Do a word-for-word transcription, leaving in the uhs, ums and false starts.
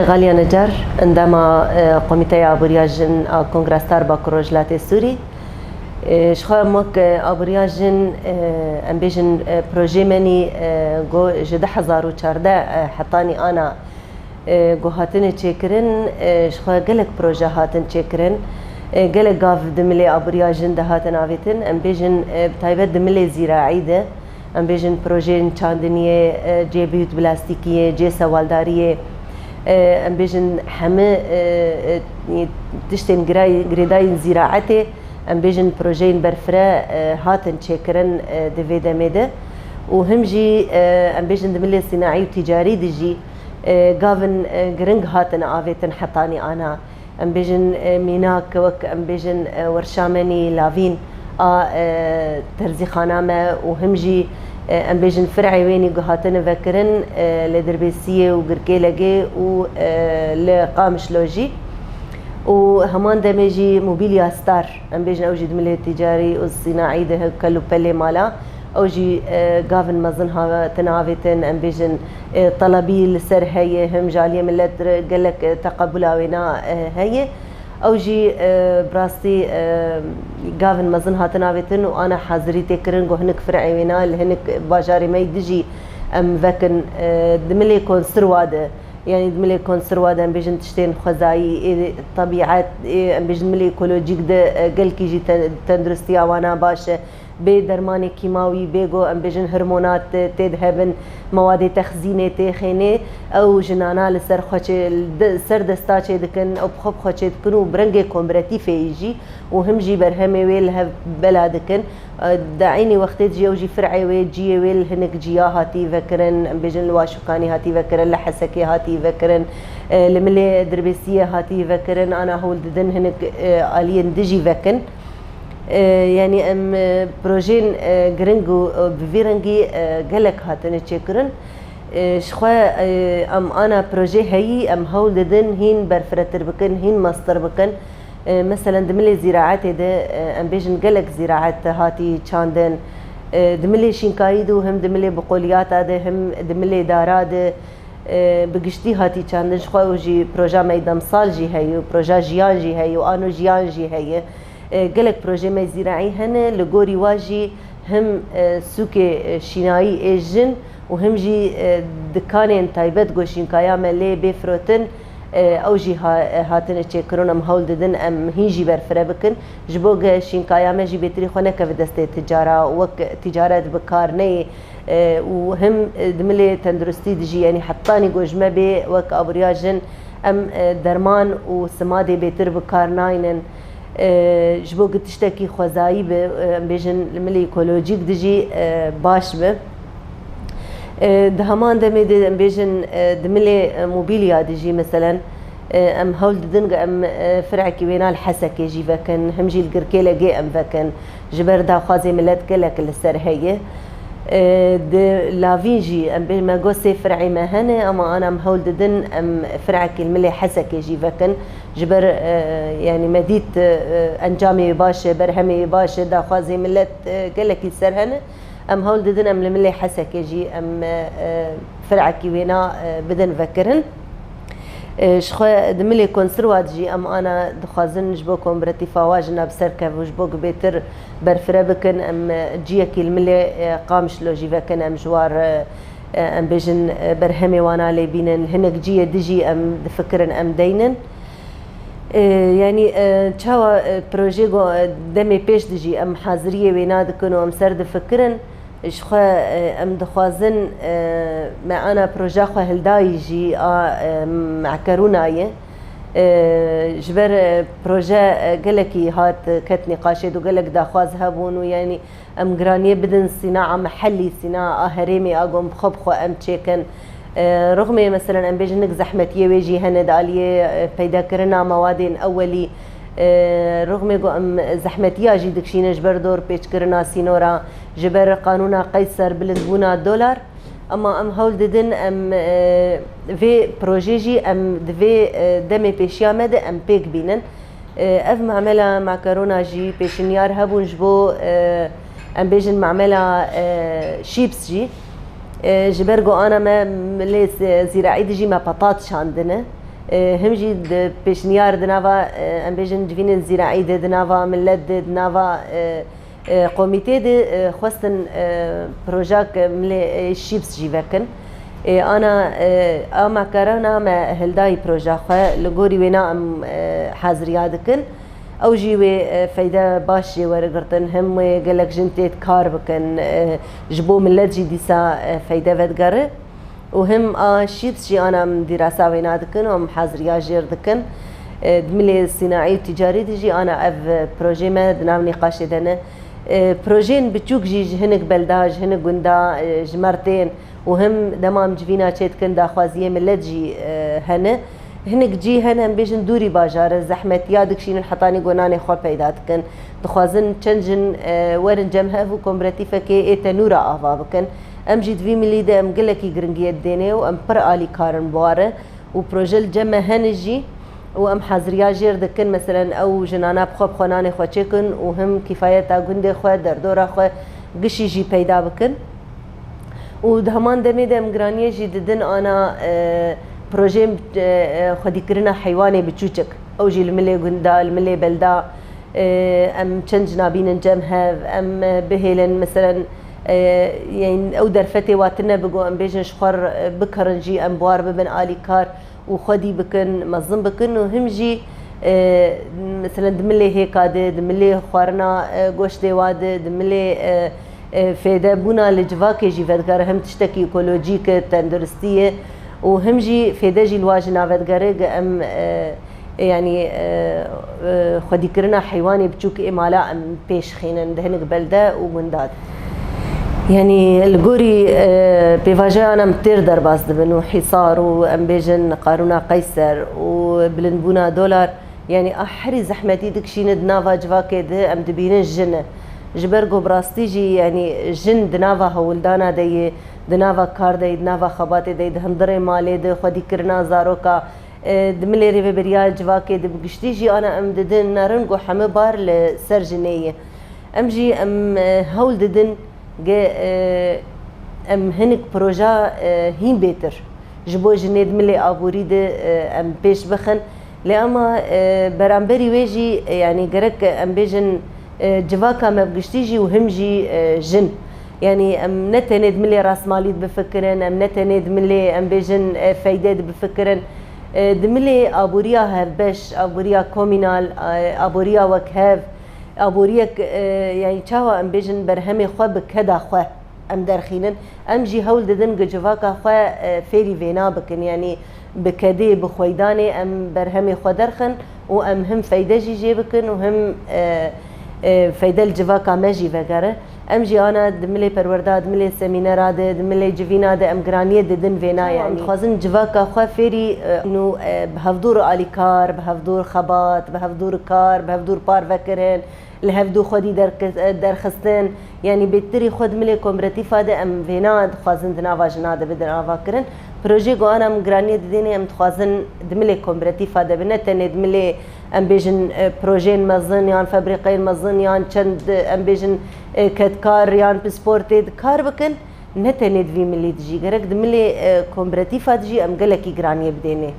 Xaliya Necar, endama, e, Komîteya Aboriya Jin a Kongra Star Bakur Rojhilatê Sûrî. E, ji xwe em wek, e, aboriya jin, e, em bêjin, e, projeyê me nî, e, go ji du hezar û çardeh, e, hetanî ana, e, go hatine çêkirin, e, ji xwe gelek proje hatin çêkirin. E, gelek gav di milê aboriya jin de hatin avêtin. Em bêjin, e, bi taybet di milê zîraî de. Em bêjin projeyên çandiniyê, e, cê biyût bilastîkiyê, cê sewaldariyê, e, em bêjin hemî, e, e, tiştên giray-, girêdayî zîraetê, em bêjin projeyên berfireh, e, hatin çêkirin, e, di vê demê de. Û him jî, e, em bêjin di milê sînaî û tîcarî de jî, e, gavin, e, giring hatin avêtin hetanî ana. Em bêjin, e, mînak, wek em bêjin, e, werşa me nî lavîn a, e, terzîxana me û him jî, e, em bêjin fir'ê wê nî ku hatine vekirin, e, li Dirbêsiyê û Girkêlegê û, e, li Qamişlo jî. Û heman demê jî Mobilya Star, em bêjin ew jî di milê tîcarî û sînaî de kel û pelê mala. Ew jî, e, gavin mezin hatin avêtin, em bêjin, e, telebî li ser heye, him ji aliyê milet re gelek, e, teqebula wêna, e, heye. Ew jî, e, bi rastî, e, gavin mezin hatin avêtin û ana hazirî tê kirin ku hinek fir'ê wêna li hinek bajarê me yî dijî em vekin, e, di milê konserwa de, yanî di milê konserwa de em bêjin tiştên xwezayî, ê, tebîet, ê, em bêjin milê ekolojîk de, e, gelkî jî te-, tenduristiya wana baş e. Bê dermanê kîmawî, bê go em bêjin hormonat tê dihebin, mewadê texzînê tê xênê, ew jinana li ser xwe çê, li ser desta çê dikin, ew bi xwe bi xwe çê dikin û bi rengê kombiretîfê yî jî û him jî berhemê wê li hev bela dikin. Di eynî wextê de jî ew jî fir'ê wê, ciyê wê li hinek ciya hatî vekirin, em bêjin li Waşûkanî hatî vekirin, li Hesekê hatî vekirin, li milê Dirbêsiyê hatî vekirin, ana hewl didin hinek, e, aliyên dijî vekin. E, yanî em, e, projeyên, e, giring û, e, bi vî rengî, e, gelek hatine çêkirin. E, ji xwe, e, em ana projê heyî em hewl didin hîn berfiretir bikin, hîn mestir bikin. E, meselen di milê zîraetê de, e, em bêjin gelek zîraet hatî çandin. E, di milê şînkayî de û him di milê biqoliyata de, him di milê dara de, e, bi giştî hatî çandin. Ji xwe û jî proja me yî demsal jî heye û proja jiyan jî heye û ano jiyan jî heye. E, gelek projeyê me zîraî hene, li gorî wa jî him, e, sûkê, e, şînayî ê jin û him jî, e, dikanên taybet ku şînkaya me lê bê firotin, e, ew jî ha-, e, hatine çêkirin, em hewl didin em hîn jî berfireh bikin. Ji bo ge şînkaya me jî bêtirî xwe nekeve destê ticara, wek ticaret bi kar neyê, e, û him, e, di milê tenduristî de jî, yanî hetanî ku ji me bê wek aboriya jin em, e, derman û simadê bêtir bi kar naynin. E, ji bo ku tiştekî xwezayî be, e, em bêjin li milê ekolojîk de jî, e, baş be. E, di heman demê de em bêjin, e, di milê, e, mobîlya de jî, meselen, e, em hewl didin ku em, e, firekî wêna li Hesekê jî vekin, him jî li Girkêlegê em vekin. Ji ber daxwazê milet gelek li ser heye. E, di Lavîn jî em bê me got sê fir'ê me hene, ama ana em hewl didin em firekî li milê Hesekê jî vekin. Ji ber, e, yanî me dît, e, encamê wê baş e, berhemê wê baş e, daxwazê milet, e, gelekî ser hene. Em hewl didin em li milê Hesekê jî em, e, firekî wêna, e, bidin vekirin. E, ji xwe di milê konserwa de jî em ana dixwazin ji bo kombiretîfa wa jina bi ser kev û ji bo ku bêtir berfireh bikin, em, e, ciyekî li milê, e, Qamişlo jî vekin, em ji wa re, e, em bêjin, e, berhemê wana lê bînin. Hinek ciyê dijî em difikirin em deynin. E, yanî, e, çawa, e, projê go, e, demê pêş dijî em haziriyê wêna dikin û em ser difikirin. Ji xwe, e, em dixwazin, e, me ana proja xwe hildayî jî a, e, me'kerûna ye. E, ji ber, e, proje, e, gelekî hat, e, ket nîqaşê û gelek daxwaz hebûn û, yanî, em giraniyê bidin sînaa mehellî, sînaa a herêmê a gon bi xwe bi xwe em çêkin. E, rixmê, meselen, em bêjin nik zehmetiyê wê jî hene di aliyê, e, peydakirina mewadên ewelî. E, rixmê ku em zehmetiya jî dikişînin ji ber dor pêçkirina sînora, ji ber qanûna Qeyser bilindbûna dolar. Ema em hewl didin em, e, vê projê jî em di vê, e, demê pêşiya me de em pêk bînin. E, ev mamela makarona jî pêşinyar hebûn ji bo, e, em bêjin mamela, e, chips jî. E, ji ber ku ana me milê zîraî dijî me petat şandine. E, him jî di pêşniyar di nava, e, em bêjin civînên zîraî de, di nava millet de, di nava, e, e, komîtê de, e, xwestin, e, projak milê, e, şîps jî vekin. E, ana, e, a me karana me hildayî proja xwe, li gorî wêna em, e, haziriya dikin. Ew jî wê, e, feyde baş jê werigirtin, him wê gelek jin tê kar bikin, e, ji bo millet jî dîsa, e, feyde vedigere. Û him a şîps jî ana em dîrasa wêna dikin û em haziriya jêr dikin. E, di milê sînaî û tîcarî de jî ana ev, e, projê me di nav nîqaşê de ne. E, projeyên biçûk jî ji hinek belda, ji hinek gunda, e, ji me re tên û him dema em civîna çêdikin daxwaziyê millet jî, e, hene. Hinek cî hene, em bêjin dûrî bajar e, zehmetiya dikişînin hetanî gonanê xwe peyda dikin. Dixwazin çend jin, e, werin cem hev û komretîfekê ê tenûra ava bikin. Em jî di vî milî de em gelekî giringiyê didênê û em pir alîkar in bi wa re û proje li cem me hene jî û em haziriya jêr dikin. Meselen, ew jinana bi xwe bi xwe nanê xwe çêkin û him kîfayeta gundê xwe, derdora xwe gişî jî peyda bikin. Û di heman demê de em giraniyê jî didin ana, e, projeyên, e, e, xwedîkirina heywanê biçûçik. Ew jî li milê gunda, li milê belda, e, em çend jina bînin cem hev, em, e, bihêlin, meselen, e, yên ew derfetê wa tune bigo, em bêjin ji xwe re, e, bikirin jî, em bi war bibin alîkar û xwedî bikin, mezin bikin û him jî, e, meselen di milê hêka de, di milê xwarina, e, goştê wa de, di milê, e, e, fêdebûna li civakê jî vedigere, him tiştekî ekolojîk e, tenduristî ye û him jî fêde jî li wa jina vedigere, ge em, e, e, yanî, e, e, xwedîkirina heywanê biçûk ê mala em pêş xînin di hinek belde û gunda de. Yanî li gorî, e, pêvajoyan em têr derbas dibin û Hîsar û em bêjin Qarûna Qeyser û bilindbûna dolar, yanî a herî zehmetî dikişîne di nava civakê de em dibînin jin e. Ji ber ku bi rastî jî, yanî jin di nava hewldana de yê, di nava kar de yê, di nava xebatê de yê, di hundirê malê de, xwedîkirina zaroka, e, di milê rêveberiya civakê de bi giştî jî ana em didin nerin ku heme bar li ser jinê ye. Em jî em, e, hewl didin ge, e, em hinek proja, e, hîn bêtir ji bo jinê di milê aborî de, e, em pêş bixin. Lê ama, e, beramberî wê jî, e, yanî gerek em bêjin, e, civaka me bi giştî jî û him jî, e, jin. Yanî em ne tenê di milê rastmalî dibifikirin, em ne tenê di milê, em bêjin, e, feyde dibifikirin. E, di milê aboriya hevbeş, aboriya komînal, e, aboriya wekhev, aboriyek, e, yanî çawa em bêjin berhemê xwe bi keda xwe em derxînin. Em jî hewl didin ku civaka xwe, e, fêrî vêna bikin, yanî bi kedê, bi xweydanê em berhemê xwe derxin û em him feyde jî jê bikin û him, e, e, feyde li civaka me jî vegere. Em jî ana di milê perwerda, di milê semînera de, di milê civîna de em giraniyê didin vêna, yanî. Em dixwazin civaka xwe fêrî, e, nû, e, bi hevdûr alîkar, bi hevdûr xebat, bi hevdûr kar, bi hevdûr parvekirin, li hevdû xwedî derke-, derxistin, yanî bêtirî xwe di milê komretîfa de em vêna dixwazin di nava jina de bidin avakirin. Projê ku ana em giraniyê didênê, em dixwazin di milê komretîfa de bi, ne tenê di milê, em bêjin, e, projeyên mezin yan febrîqeyên mezin yan çend, e, em bêjin, e, kedkar yan pisportê di kar bikin, ne tenê di vî milî dijî. Gerek di milê, e, komretîfa dijî em gelekî giraniyê bidênê.